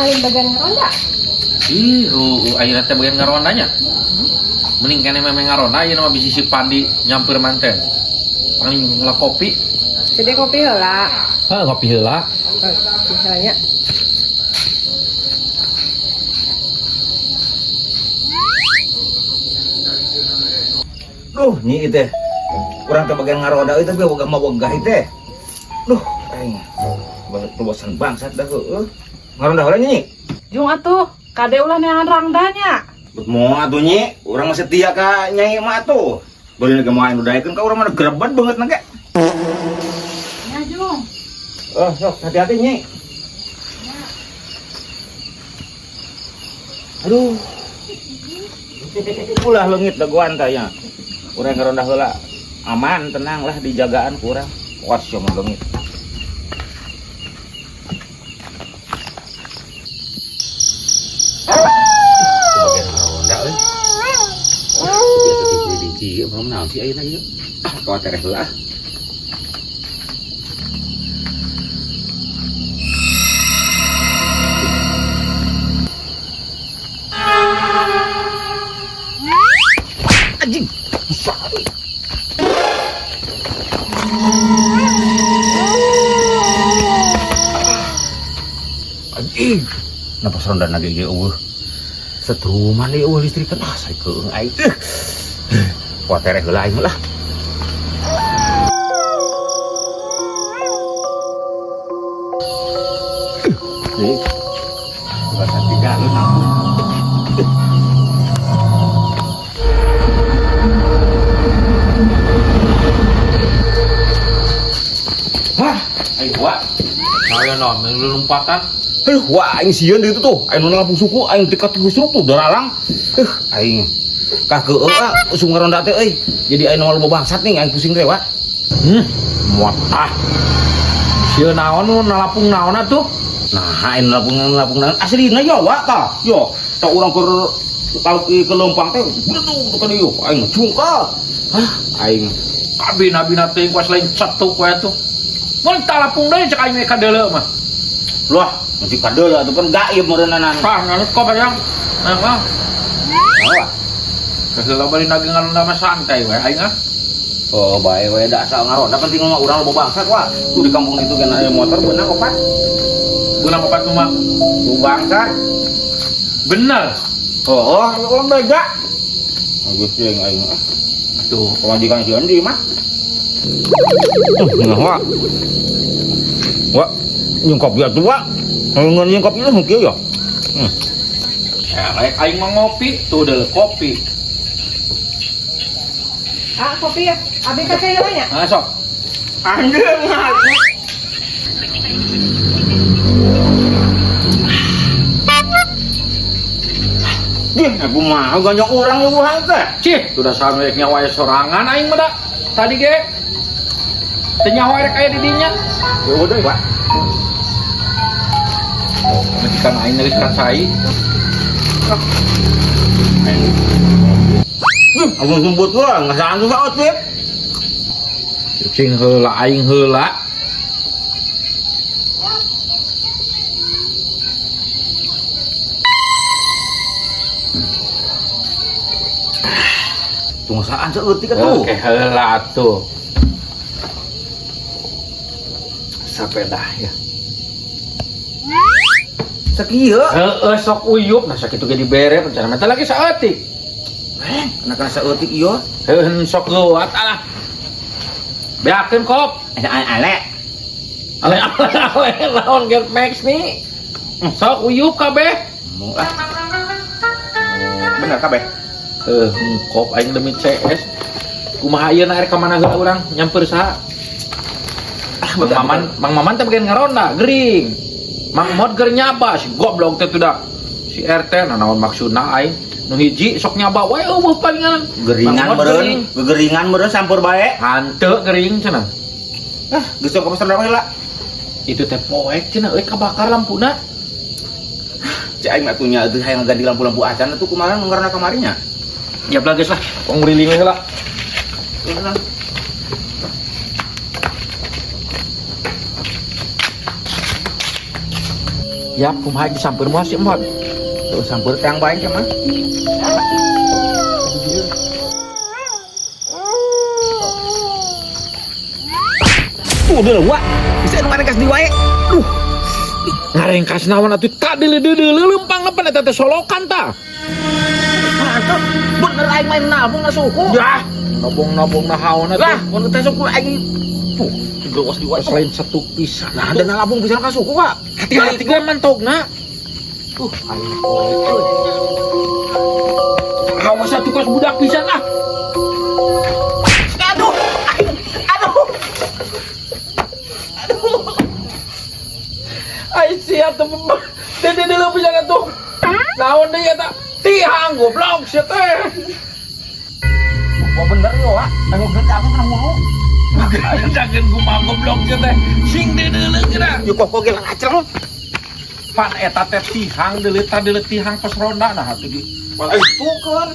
Lain bagian ngeronda. Ih, ayeuna teh bagian ngarondanya. Mending keneh memang ngaronda ayeuna mah bisi si Pandi nyamper manten. Paling lah kopi. Jadi kopi heula. Heh, kopi heula. Oh, misalnya. Duh, nyi teh. Urang teh bagian ngaroda euy tapi boga mah wegah teh. Duh, aing bosan bangsat dah heueuh. Ngaronda heula nyi. Jung atuh, kade ulah neangan rangdanya. Bet moal atuh nyi, urang mah setia ka nyai mah atuh. Boleh ge moal anu daekeun ka urang mah grebet banget na ge. Ya Jung. Oh, sok hati-hati nyi. Aduh. Ulah leungit dagoan tah nya. Urang ngaronda heula aman, tenang lah dijagaan ku urang. Was sia mah leungit. Bagian ngaronda euy. Biasa tipu dinci, belum naon sih ayeuna ieu. Ah, kuatir heula ah. Anjing. Besar. Anjing. Napas ronda nage ge eueuh. Setruman deui eueuh listrik kan ah saya keung aing. Kuatir heula aing lah. Nih. Bahasa tiga lu aku. Hah, Ayo wa. Saya naon lompatan. Aduh, wah aing sieun di itu tuh. Aing nu lapung suku, aing dekat ku suku tuh daralang. Aing kah keueuh ah usum ngaronda teh euy. Jadi aing nu loba bangsat nih, aing pusing teh, wa. Muat ah. Sieun naon nu nalapung naon atuh? Nah, aing lapung naon aslina ya, wa tah. Yo, tah urang keur kalau ke lempang teh, bedung ka dieu. Aing cungkal. Hah, aing Kabina-bina teuing kuas lain cetuk we atuh. Mun talapung deui cek aing ka deuleu mah. Loh, masih kadeuleu atuh kan gaib meureunana. Tah, nganut kok bayang. Nah, mah. Nah, wa. Heula bari nage ngaronda mah santai we aing ah. Oh, bae we da asal ngaronda penting mah urang loba bangsat, wa. Tuh di kampung itu kan aya motor beunang opat. Beunang opat mah. Tuh bangsat. Bener. Oh, urang beda. Agus jeung aing ah. Tuh, pamajikan si Andi mah. Nah, wa. Wa, nyungkap ya tuh, wa. Ngan nyungkap itu mungkin ya. Ya, kayak aing mah ngopi, tuh udah kopi. Ah, kopi ya. Abi kakek heula nya. Nah, sok. Anjing. Dih, aku mah ganjang urang leuwehan teh. Cih, sudah sampe nyawa sorangan aing mah da. Tadi ge teu nyawa rek aya di dinya. Ya udah, Pak. Majikan aing geus kacai. Aku sumbut gua, ngasaan tuh saot, Pip. Cing heula aing heula. Tunggu saan saeutik atuh. Oke, heula atuh. Sepeda ya. Sakieu. Heeh, sok uyup nah sakitu ge dibere rencana mah lagi saeutik. Kena kena saeutik ieu. Heuh, sok leuwat alah. Beakeun kop. Ale. Ale ale ale naon Get Max nih. Sok uyup kabeh. Ah. Bener kabeh. Heuh, kop aing demi CS. Kumaha ieu na rek ka mana heula urang nyamper saha? Ah, Mang Maman, Mang Maman teh bagian ngaronda, gering. Mang Mod ger nyaba si goblok teh tuh Si RT nah naon maksudna aing? Nu hiji sok nyaba we eueuh palingan. Geringan meureun, gegeringan meureun sampur bae. Hanteu gering cenah. Ah, geus sok ka pasar heula. Itu teh poek cenah euy kabakar lampuna. Cek aing mah atuh nya eueuh hayang ganti lampu-lampu acan atuh kumaha ngaranna kamarinya. Ya belah geus lah, tong nguriling heula. Ya, kumaha disampeun moal si Emot. Tuh sampeur tang bae mah. Tuh deuleu wa. Bisa nu ngarengkas di wae. Duh. Ngarengkas naon atuh tak deuleu-deuleu leumpang pan eta teh solokan tah. Mantap. Bener aing main nabung na suku. Yah, nabung-nabung nahaon atuh. Lah, mun teh suku aing tuh digeros di wae. Selain satu pisan. Nah, ada nalabung pisan ka suku, Pak. Hati-hati ge mantogna. Aing poe. Awas atuh kos budak pisan ah. Aduh. Aduh. Aduh. Ai sia teh dede deuleu pisan atuh. Naon deui eta? Tihang goblok sia teh. Wah bener yo, Pak. Aing gede aku kena mulu. Jangan kumaha goblok sia teh. Sing deuleu geura. Yo kok ge ngaceng. Pan eta teh tihang deuleu ta deuleu tihang pos ronda nah atuh di. Aing tuker.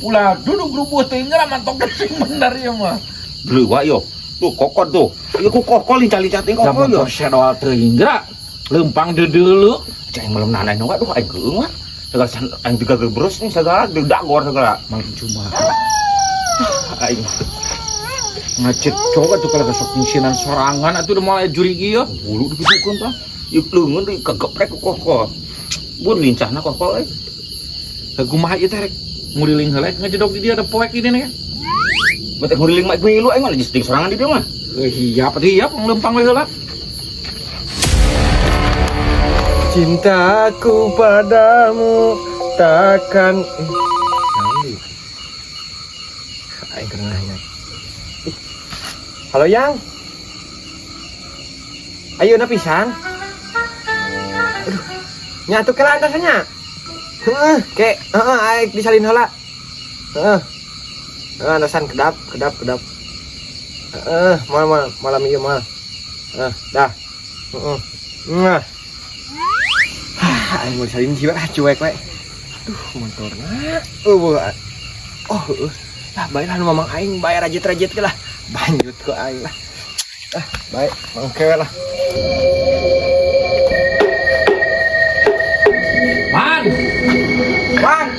Ulah duduk rubuh teh geura mantok sing bener ieu mah. Deuleu wa yo. Tuh kokot tuh. Ieu ku kokol lincah-lincah teh kokol yo. Lamun sedol teuing geura. Leumpang deuleu. Cai malam nana nu aduh aing geueung mah. Segala aing digagal beres nih segala didagor segala. Mang cuma Aing ngacet coba tuh kalau sok ngisinan sorangan atuh udah mulai juri ieu. bulu dikitukeun tah. Ieu leungeun deui kageprek ku kokol. Bun lincahna kokol euy. Kumaha ieu teh rek nguriling heula ngejedog di dia ada poek di dieu nih. Bete nguriling mah milu aing mah geus ding sorangan di dieu mah. Iya, pati iya leumpang we heula. Cintaku padamu takkan naon deui? Aing keur nanya. Halo Yang. Ayeuna pisan. Aduh. Nya atuh kela antasnya. Heeh, ke heeh aing disalin heula. Heeh. Heeh, antasan kedap, kedap, kedap. Heeh, moal moal malam ieu moal. Heeh, dah. Heeh. Nah. Aing mau disalin jiwa cuek we. Duh, motorna. Eueuh. Oh, heueuh. Lah bae lah nu mamang aing bae rajit-rajit ke lah. Banjut ku aing lah. Ah, bae mangke we lah. Man, Bang,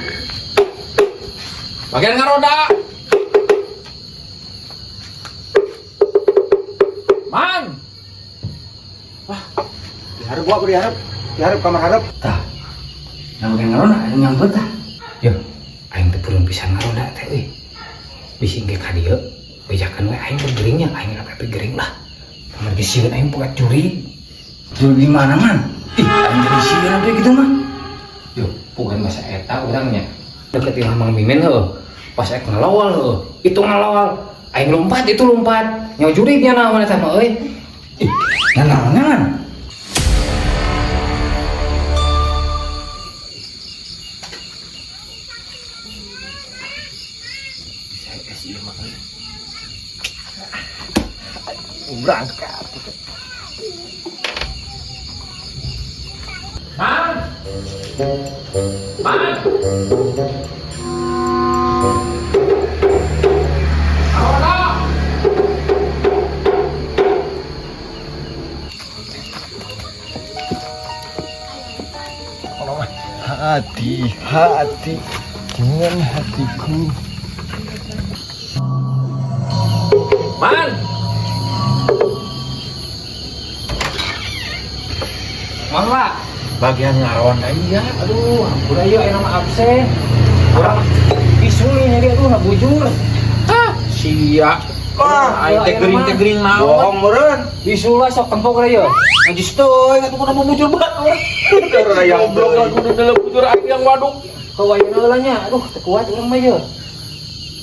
bagian ngaroda. Man, Diharap gua diharap. Diharap kamar harap. Tah. Yang bagian ngaronda aing nyambut tah. Yo, aing teh purun pisan ngaronda teh euy. Bisi engke ka dieu, bejakeun we aing teh geringnya, aing rapi gering lah. Kamar geus sieun aing poek curi. Curi di mana man? Ih, aing jadi sieun atuh kitu mah. Yo, bukan masa eta urangnya. Deket imah Mang Mimin heuh. Pas ek ngalawal heuh. Itu ngalawal. Aing lompat, itu lompat. Nyawa jurignya naon eta mah euy. Ih, nanaonan man? Berangkat. Man. Man. Ngaroda. Hati-hati dengan hatiku. Man. Mang Pak. Bagian ngaronda iya. Aduh, ampun ayo aing mah absen. Urang bisul nyari aduh bujur. Hah, sia. Wah, aing teh gering teh gering naon. Bohong meureun. Bisul lah sok tempok ieu. Najis teuing atuh kudu bujur banget. Goblok lah kudu dalam bujur aing yang waduk. Kawayeuna heula nya. Aduh, teu kuat urang mah ieu.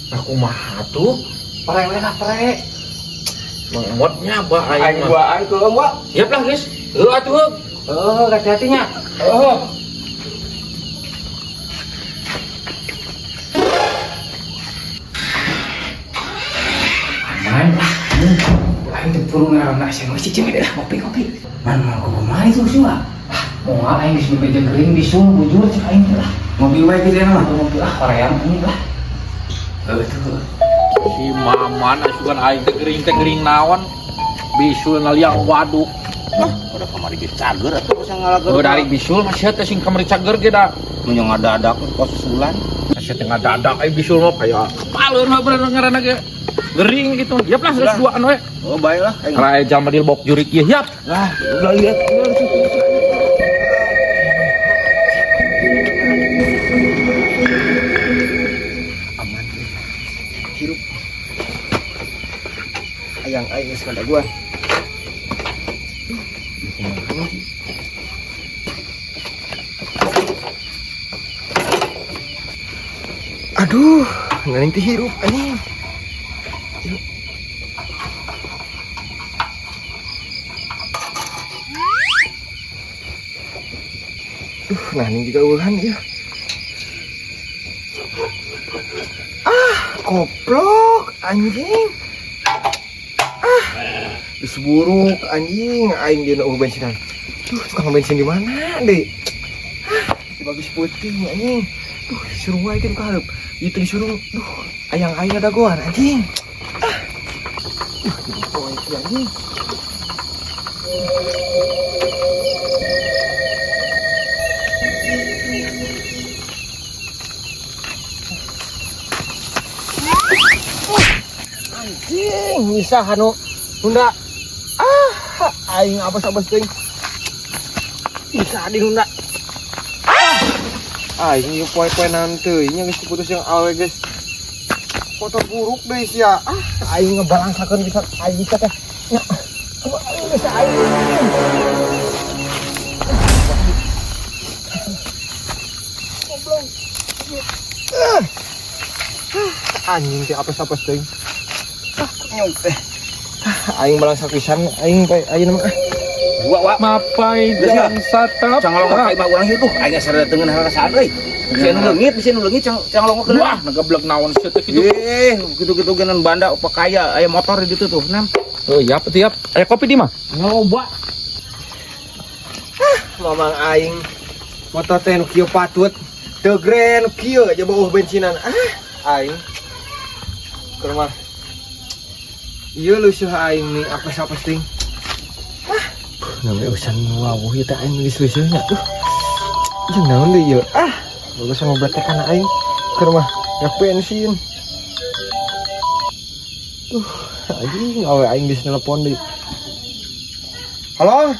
Nah kumaha tuh? Pare we lah pare. Motnya bah aing mah. Aing keung wa. Siap lah guys. Heuh atuh heuh. Heuh, hati-hatinya. Heuh. Aman lah. Aing teh purung ngaranna sia mah cicing lah ngopi-ngopi. Man mau kumaha itu sih mah. Ah, moal aing geus bebeja gering bisul bujur cek aing teh lah. Ngopi wae kitu mah. Ngopi ah hoream ini lah. Heuh tuh. Si Maman asukan aing teh gering naon. Bisul ngaliang waduk. Lah, udah kamari ge cager atuh bisa ngalager. Oh, dari bisul masih teh sing kamari cager ge da. Mun yang ngadadak kok susulan. Masih teh ngadadak ai bisul mah kayak kepaleun mah bener ngaranna ge. Gering gitu. Yap lah geus duaan we. Oh, baiklah aing. Karena jalma dilbok jurik ieu yap. Lah, udah lihat. Aman euy. Hirup. Ayang aing geus kadaguan. Duh, kumaha nih? Aduh, nanti hirup anjing. Hirup. Duh, nah ini juga ulan ya. Ah, koplok anjing. Ah, geus buruk anjing, aing dieuna eueuh bensinan. Duh, tukang bensin di mana, Dek? Ah, bagus putih anjing. Duh, disuruh wae kan ka hareup. Itu disuruh, duh, ayang aing ada goan anjing. Ah. Duh, dipoe anjing. Anjing, bisa anu Nunda. Ah, aing apa-apa teuing. Bisa di Nunda. Ah. Aing ieu poe-poe nanti nya geus putus yang awe geus. Foto buruk deui sia. Ah, aing ngebalangsakeun bisa aing bisa teh. Nya. Aing geus aing. Goblok. Ah. Anjing teh apa-apa teuing. Ah, nyuk teh. Ah, aing balangsa pisan aing poe ayeuna mah. Wah, wah. Mapai Geus ya? jang satap. Cang longok ka imah urang ieu tuh, aing sarua tengen harasaan euy. Bisa nu leungit, bisa nu leungit cang cang longok keun. Wah, ngegeblek naon sih teh kitu. Eh, gitu-gitu genan banda apa kaya aya motor di ditu tuh, nam. Oh, yap tiap. Aya kopi di mah. Loba. Mamang aing motor teh nu kieu patut teu gren kieu aja bauh bensinan. Ah, aing ke rumah. Ieu lusuh aing nih apes-apes ting. Ah, namanya urusan wawuh ieu teh aing geus lusuhnya tuh. Jeung naon deui ieu? Ah, bagus sama betekan aing ke rumah yak bensin. Anjing awe aing geus telepon deui. Halo?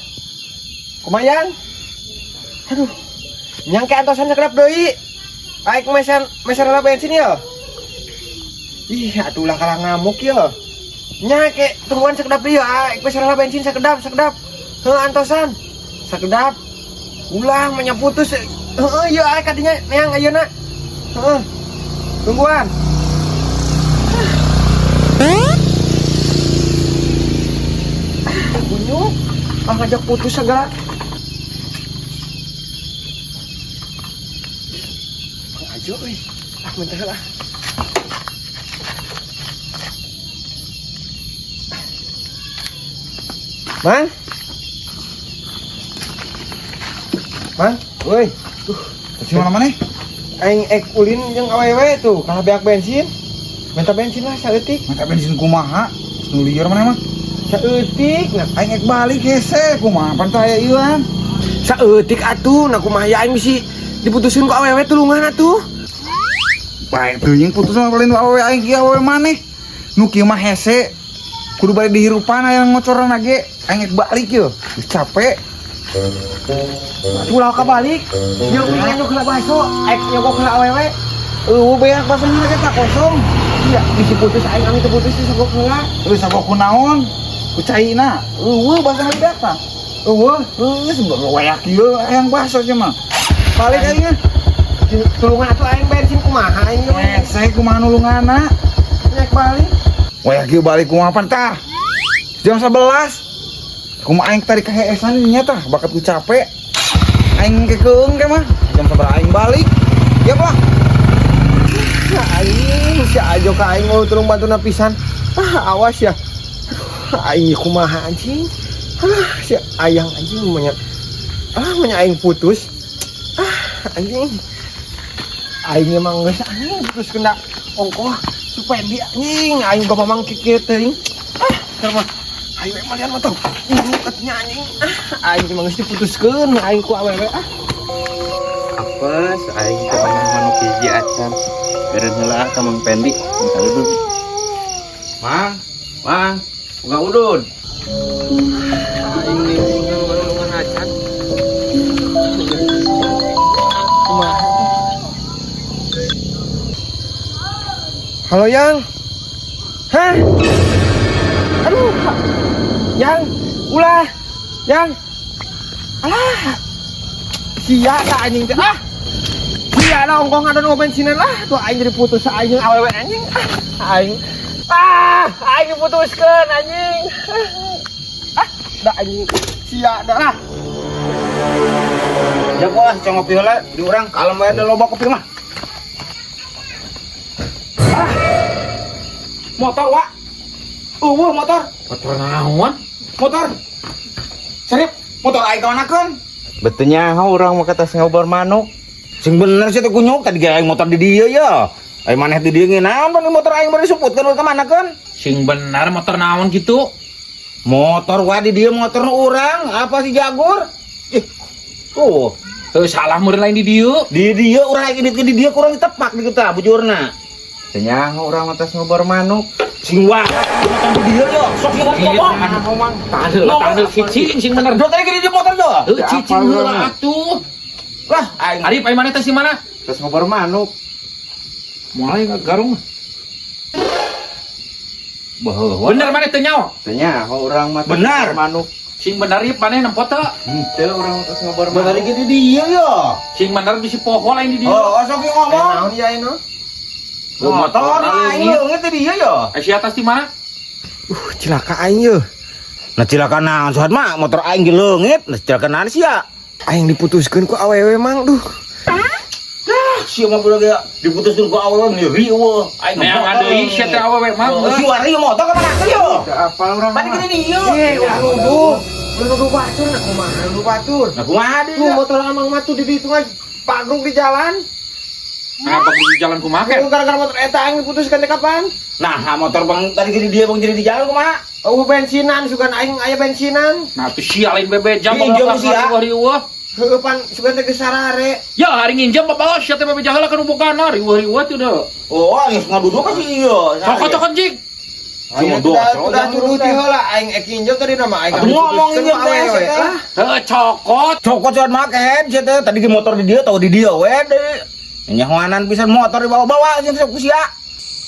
Kumayan? Aduh, nyangke antosan sakedap deui. Aing meser meser heula bensin ya. Ih, atuh ulah kalah ngamuk ya. Nya ke tungguan sakedap deui ya, aing meser heula bensin sakedap sakedap. Heuh antosan. Sakedap. Ulah mah putus. Heeh, ieu aing kadinya neang ayeuna. Heeh. Tungguan. Ah, kunyuk. Ah ngajak putus segala. Ajo euy. Ah bentar lah. Mang. Mang, woi. Tuh, Di mana mana? Aing ek ulin jeung awewe tuh, kalah beak bensin. Minta bensin lah saeutik. Minta bensin kumaha? Nu lieur mana mah? Saeutik nah. Aing ek balik hese kumaha pan teh aya ieuan. Saeutik atuh, nah kumaha ya aing bisi diputusin ku awewe tulungan atuh. Bae teuing putus mah paling awewe aing kieu awewe maneh. Nu kieu mah hese. Kudu balik dihirupan aya ngocoran ge. Aing ek balik yeuh. Geus capek. Ulah kabalik. Jeung nyok heula baso, ek nyogok heula awewe. Eueuh beak basona ge tak kosong. Iya, bisi putus aing aing teu putus disogok heula. Eueuh sagok kunaon? Ku caina. Eueuh basona beak tah. Eueuh, Eueuh sebab wayak ieu hayang baso sia mah. Balik aing ah. Tulungan atuh aing bensin kumaha aing ieu mah. Hese kumaha nulunganna? Nek balik. Wayak ieu balik kumaha pan tah? Jam 11. Kumaha aing tadi kaheesan nya tah, bakat ku capek. Aing kekeung ke mah. Jam sabaraha aing balik. Ya lah. Ya aing si ajo ka aing mau tulung bantu pisan. Ah, awas ya. Aduh, aing kumaha anjing. Ah, si ayang anjing menya. Ah, menya aing putus. Ah, anjing. Aing emang geus anjing putus kena ongkoh supendi anjing. Aing gak mamang kikir teuing. Ah, keur mah Ayo malian motor. Urut anjing. Ah, aing mah geus diputuskeun aing ku awewe ah. Apes aing teh banyak manuk hiji acan. Beren heula ka Mang Pendi, minta udud. Mang, Mang, buka udud. Aing nulungan acan. Kumaha? Halo Yang. Hah? Aduh. Yang, ulah. Yang. Alah. Sia lah anjing teh. Ah. Sia lah ongkong ada nu bensinan lah. Tuh aing jadi putus aing awewe anjing. Ah, aing. Ah, aing diputuskeun anjing. Ah, dah anjing. Sia dah lah. Jago ah, cong ngopi heula di urang kalem wae da loba kopi mah. Ah. Motor, Wak. Eueuh motor. Motor naon? Motor. Serip, motor aing kamanakeun? Betulnya urang mah katas ngobor manuk. Sing bener sih teh kunyuk tadi ge aing motor di dieu ya. Aing maneh di dieu naon motor aing bari suputkeun kamanakeun? Sing benar motor naon gitu? Motor wa di dieu motor nu urang, apa si Jagur? Ih. Tuh, Heuh salah meureun lain di dieu. di dieu urang aing di dieu kurang ditepak di kita bujurna. Teu nyaho urang mah tas ngobor manuk. Sing wa motor di dieu yo, sok sing ngomong. Tahan heula, tahan heula cicing sing bener. Do tadi di dieu motor yo. Heuh cicing heula atuh. Lah, aing Arif aing maneh teh si mana? Tas ngobor manuk. Moal garung. Bahwa Bener maneh teu nyaho? Teu nyaho urang mah tas Benar. ngobor manuk. Sing bener ieu maneh nempo teu? Henteu urang mah tas ngobor bener manuk. di dieu yo. Sing bener bisi poho lain di dieu. Oh, sok sing ngomong. Naon ya ini? Motor aing leungit di dieu yo. Eh si atas di mana? Cilaka aing yeuh. Nah cilaka naon Suhad mah motor aing ge leungit, nah cilaka naon sia. Aing diputuskeun ku awewe mang duh. Ah, sia mah budak ge diputuskeun ku awewe nyeri eueuh. Aing Neangan deui sia teh awewe mah. Oh, si wari motor ka mana yo? Teu apal urang Tadi mah. gini dieu. Eh, ulah nuduh. Ulah nuduh batur nah kumaha nuduh batur. Nah kumaha Tuh deui? motor amang mah tuh di ditu mah pagruk di jalan. Kenapa di jalan kumaha? Tuh gara-gara motor eta aing diputuskeun teh kapan? Nah, motor bang tadi gini dia bang jadi di jalan kumaha? Oh bensinan sugan aing aya bensinan. Nah tuh sia lain bebeja Nginjem sia. Riweuh-riweuh. Heueuh pan sugan teh geus sarare. Ya hari nginjem babaos sia teh bebeja heula kan bogana riweuh-riweuh tuh deh. Oh, geus ngadudu ka si ieu. Cokot-cokot jig. Aing udah tuduh ti heula aing ek nginjem tadi nama aing. Atuh ngomong nginjem teh, awewe. sia teh. Lah, Heuh cokot. Cokot Suhad mah kehed sia teh tadi ge motor di dieu tau di dieu we deui. Nyahoanan pisan motor dibawa-bawa sih sok ku sia.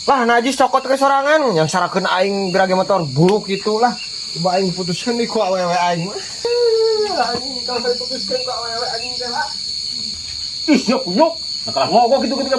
Lah najis cokot ke sorangan yang sarakeun aing gerage motor buruk gitu lah. Coba aing putuskeun deui ku awewe aing. Aing kalau diputuskeun ku awewe anjing teh lah. Ih, nyok nyok. Nah, kalah ngogok gitu-gitu.